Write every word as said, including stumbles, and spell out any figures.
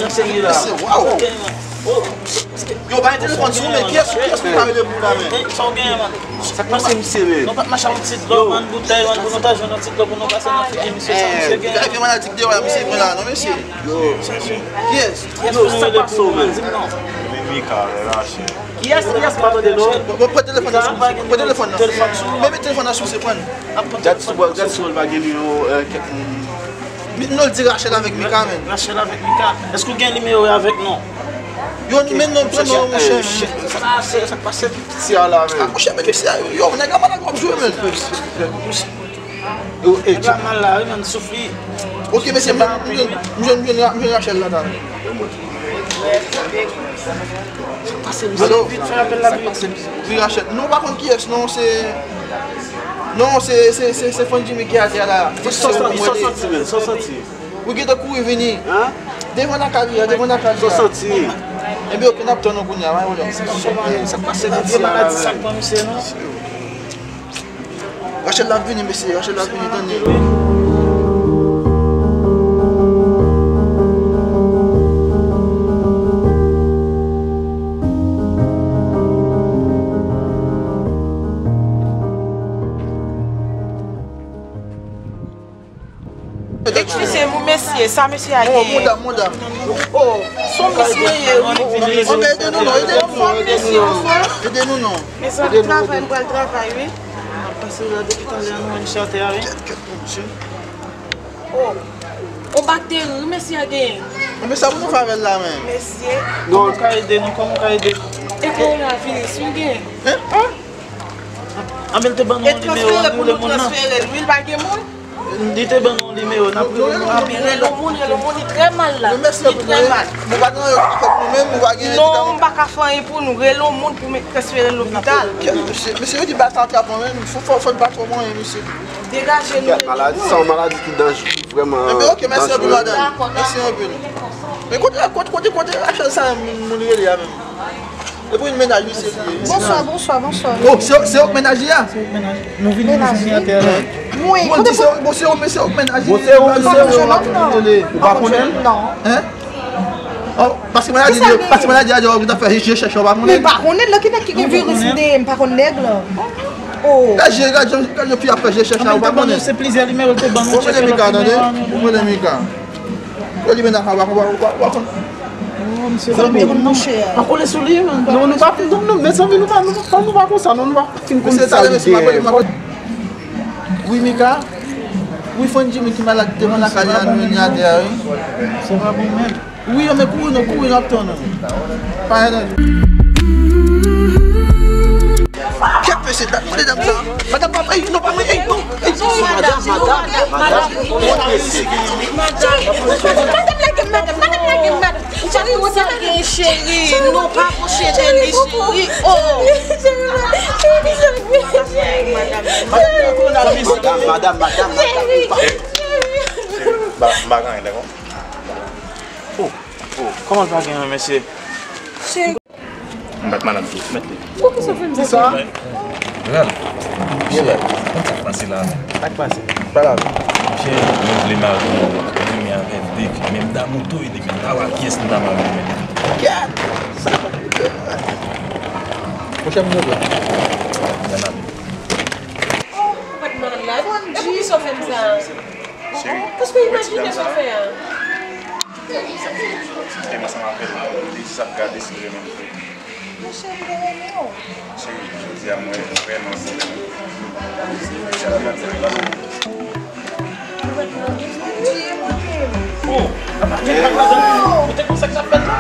Mesye, waw. Yo, bay telefòn sou men, kiyès, kiyès ki ta rele pou la men? Sa w genyen, man? Sa k pase, misye, men? Nou pa t mache ak yon ti dlo, man, boutèy, man, pou nou ta jwenn yon ti dlo pou nou pase nan figi misye, sa misye genyen? Gade maladi ki deyò la, misye pran la, non, mesye. Yo. Kiyès? Yo, sa k pase w, men? Men Mika, lè lache. Kiyès, kiyès, m pa tande, non? Bon, pran telefòn nan sou, pran telefòn nan. Men, men telefòn nan sou, se pran. Gad si w, gad si w pa gen nimewo, euh, kèk moun. Mi-, non, l di Rachel avèk Mika, men. Rachel avèk Mika. Èske w gen nimewo yo avèk non? Yo, men non, pran non, monchè, men. Sa k pase, sa k pase, piti a la, men. Ah, monchè, men, misye, yo, nèg la malad w ap jwe, men. Yo, eh, nèg la mal la, wi, men, soufri. Ok, mesye, m jwenn, m jwenn, m jwenn Rachel la, talè. Alo? Vit fè apèl la, vit. Wi, Rachel. Non, pa konn kiyès, non, se, non, se, se, se, se Fon Jimmy ki atè a la. Sa w santi, men, sa w santi? Wi, gentan kouri vini. Devan lakay li a, devan lakay li a. Sa w santi? Ebyen, ok, n ap tann nou kounye a, pa gen pwoblèm. Sa k pase, vye maladi sa k pran misye, non? Rachel la vini, mesye, Rachel la vini, tande. Eskize m, mesye, sa mesye a genyen? Oh, mon dam, mon dam. Oh, se yon mesye ye, wi. Ede nou non, ede nou non, ede nou non. Ede nou non. Mezanmi, travay, m pral travay, wi. Pase la depi talè a, nou wè misye atè a, wi. Kèt, kèt, kèt, mesye. Oh, yon bakteri, wi, mesye a genyen. Men sa pou nou fè avè l la menm? Mesye. Kòman w ka ede nou? Kòman w ka ede nou? E kòwonaviris, wi, genyen. Hein? Anben, l te ban nou yon nimewo, n ap rele moun nan. Transfere pou nou transfere l, wi, l pa gen moun. Li te ban nou yon nimewo, n ap rele moun nan. Anben, rele yon moun, rele yon moun, li trè mal la. Li trè mal. Nou pa gen anyen pou fè pou nou menm, nou pa gen medikaman. Non, m pa ka fè anyen pou nou. Rele yon moun pou m transfere l lopital. Mesye, mesye, yo di bagay sa trap mwen menm, fò, fò, fò n pa twò pran anyen, mesye. Degaje nou. Maladi, se yon maladi ki danjere, vrèman danjere. Enben, ok, mèsi anpil, madanm. Mèsi anpil. Men kote, kote, kote, kote Rachel sa moun, moun rele a menm? Epi yon mennaj misye li ye. Bonswa, bonswa, bonswa. Oh, se, se ou k mennaj li a? Se ou k mennaj. Nou vin, nou vin atè la. Wi, bon, di se, bon, se ou, men se ou k mennaj li. Bon, se ou, se ou k rele. Ou pa konnen l? Non. Hein? Oh, paske maladi, paske maladi a di ou ta fè je chèche, ou pa konnen? Men m pa konnen l, ki nèg ki gen viris de, m pa konn nèg la. Oh. Gad je, gad jan, gad jan fi a fè je chèche, ou pa konnen? Se plizyè nimewo l te ban nou. Ou konnen Mika, tande? Ou konnen Mika. Yo li mennaj la, ou pa, ou pa, ou pa konnen. Oh, misye, zanmi, nou pa kole sou li, men. Non, nou pa, non, non, mezanmi, nou pa, nou pa, nou pa konsa, non, nou pa fin konn sa li gen. Wi, Mika. Wi, Fon Jimmy ki malad devan lakay la, nou jwenn li atè a, wi. Se pa bon menm. Wi, men kouri, nou kouri, n ap tann ou. Pa gen anyen. Kèt mesye, dat mande dam sa. Madanm pa, ey, non, pa mwen, ey, non, ey. Madanm, madanm, madanm, madanm. Madanm, lage m, madanm, madanm, lage m, madanm. Cheri, ou sa gen, cheri? Non, pa pwoche de li, cheri. Oh. Madanm, madanm, madanm, madanm. Ba, ba, gen, dakò? Oh, oh, kòman l pa gen anyen, mesye? M bat malad tou, mèt li. Poukisa w fè m sa? Kisa? Rèl. Byen rèl. Konn sa k pase la menm? Sa k pase? Pale avè m. Monchè, mwen vle mari yon, mwen renmen avè l depi, men m damou tou, e depi m ta wè ak kiyès m ta marye, men. Kèt! Sa pa gen pwoblèm. Monchè, m move. Byen ale. Oh, ou pa t malad? E poukisa w fè m sa? Cheri, paske imajine sa w fè a. Kite m ansanm avè l, li di sa ap gade si l renmen m vre. Monchè, m te renmen w. Cheri, jodi a mwen vrèman sezi. Oh, apa gen bak ladan? Ou te konn sa k t ap fèt la?